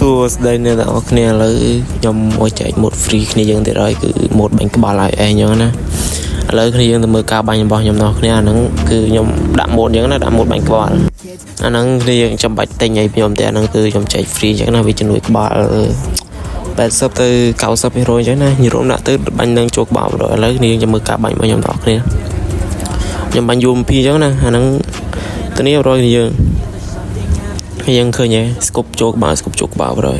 សួស្តីអ្នកទាំងអស់គ្នាឥឡូវខ្ញុំមកចែក mod free គ្នាយើងទៀតហើយគឺ mod បាញ់ក្បាលឲ្យឯងអញ្ចឹងណាឥឡូវគ្នាយើងទៅមើលការបាញ់របស់ខ្ញុំទាំងអស់គ្នាអាហ្នឹងគឺខ្ញុំដាក់ mod អញ្ចឹងណាដាក់ mod បាញ់ក្បាលអាហ្នឹងគ្នាយើងចាំបាច់ទិញឲ្យខ្ញុំទេអាហ្នឹងគឺខ្ញុំចែក free អញ្ចឹងណាវាជំនួយក្បាល80ទៅ90%អញ្ចឹងណាញរំដាក់ទៅបាញ់នឹងចូលក្បាលបណ្ដោយឥឡូវគ្នាយើងចាំមើលការបាញ់របស់ខ្ញុំទាំងអស់គ្នាខ្ញុំបាញ់ UMP អញ្ចឹងណាអាហ្នឹងទៅនេះរយគ្នាយើង យើងឃើញហើយ scope ចូលក្បាល scope ចូលក្បាលបណ្ដោយ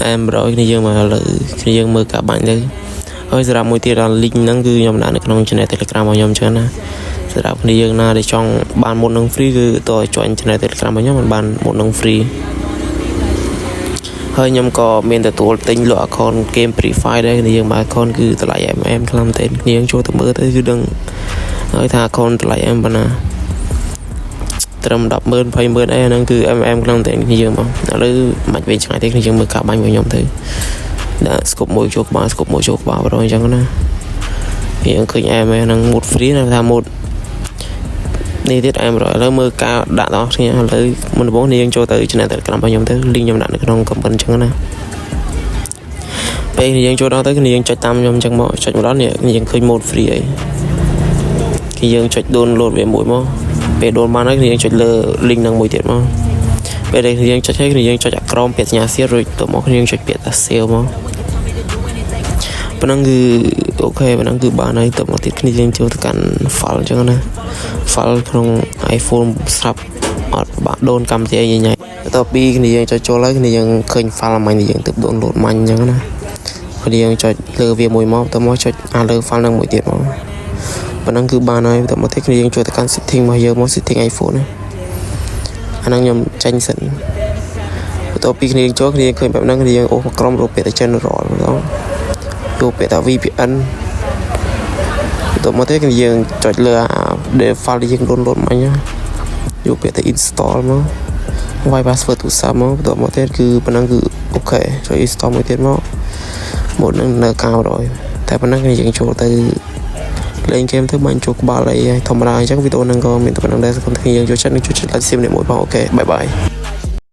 អែមបណ្ដោយគ្នាយើងមកឥឡូវគ្នាយើងមើលការបាញ់ទៅហើយសម្រាប់មួយទៀតដល់ link ហ្នឹងគឺខ្ញុំដាក់នៅក្នុង channel Telegram របស់ខ្ញុំអញ្ចឹងណាសម្រាប់គ្នាយើងណាដែលចង់បាន mod នឹង free គឺតើ join channel Telegram របស់ខ្ញុំមិនបាន mod នឹង free ហើយខ្ញុំក៏មានទទួលទិញលក់ account game Free Fire ដែរគ្នាយើងបើ account គឺតម្លៃ MM ខ្លាំងមែនទែនគ្នាយើងចូលទៅមើលទៅគឺដឹងហើយថា account តម្លៃ M ប៉ុណ្ណាត្រឹម100000 200,000អីហ្នឹងគឺ MM ខ្លាំងតែគ្នាយើងមកឥឡូវមិនវិញឆ្ងាយទេគ្នាយើងមើលការបាញ់របស់ខ្ញុំទៅដាក់ scope មួយចូលក្បាល scope មួយចូលក្បាលបណ្ដោយអញ្ចឹងណាយើងឃើញ M ហ្នឹង mod free ណាថា mod នេះទៀតអែមរយឥឡូវមើលការដាក់ដល់គ្នាឥឡូវមុនដំបូងនេះយើងចូលទៅ channel Telegram របស់ខ្ញុំទៅ link ខ្ញុំដាក់នៅក្នុង comment អញ្ចឹងណាពេលយើងចូលដល់ទៅគ្នាយើងចុចតាមខ្ញុំអញ្ចឹងមកចុចម្ដងនេះយើងឃើញ mod free អីគឺយើងចុច download វាមួយមកពេល download បានហើយគ្នាយើងចុចលើ link ហ្នឹងមួយទៀតមកពេលដែលយើងចុចហើយគ្នាយើងចុចអាក្រមពាក្យសញ្ញា share រួចទៅមកគ្នាយើងចុចពាក្យថា save មកប៉ុណ្ណឹងគឺ OK ប៉ុណ្ណឹងគឺបានហើយទៅមកទៀតគ្នាយើងចូលទៅកាន់ file អញ្ចឹងណា file ក្នុង iPhone ស្រាប់អត់ពិបាកដូនកម្មវិធីអីញ៉ៃបន្ទាប់ពីគ្នាយើងចុចចូលហើយគ្នាយើងឃើញ file មិញយើងទើប download មិញអញ្ចឹងណាគ្នាយើងចុចលើវាមួយមកទៅមកចុចអាលើ file ហ្នឹងមួយទៀតមកប៉ុណ្ណឹងគឺបានហើយបន្ទាប់មកទៀតគ្នាយើងចូលទៅកាន់ setting របស់យើងមក setting iPhone ណាអាហ្នឹងខ្ញុំចេញសិនបន្ទាប់ពីគ្នាយើងចូលគ្នាឃើញបែបហ្នឹងគ្នាយើងអូសមកក្រុមរកពាក្យថា general ម្ដងយកពាក្យថា VPN បន្ទាប់មកទៀតគឺយើងចុចលើអា file ដែលយើង download មិញយកពាក្យថា install មកវាយ password ទូរស័ព្ទមកបន្ទាប់មកទៀតគឺប៉ុណ្ណឹងគឺ OK ចុច install មួយទៀតមកមកនឹងនៅការបណ្ដោយតែប៉ុណ្ណឹងគឺយើងចូលទៅលេងហ្គេមទៅបាញ់ចូលក្បាលអីហើយធម្មតាអញ្ចឹងវីដេអូហ្នឹងក៏មានតែប៉ុណ្្នឹងដែរសង្ឃឹមថាយើងចូលចិត្តនឹងជួយចុច like ស៊ីម្នាក់មួយផង OK bye bye.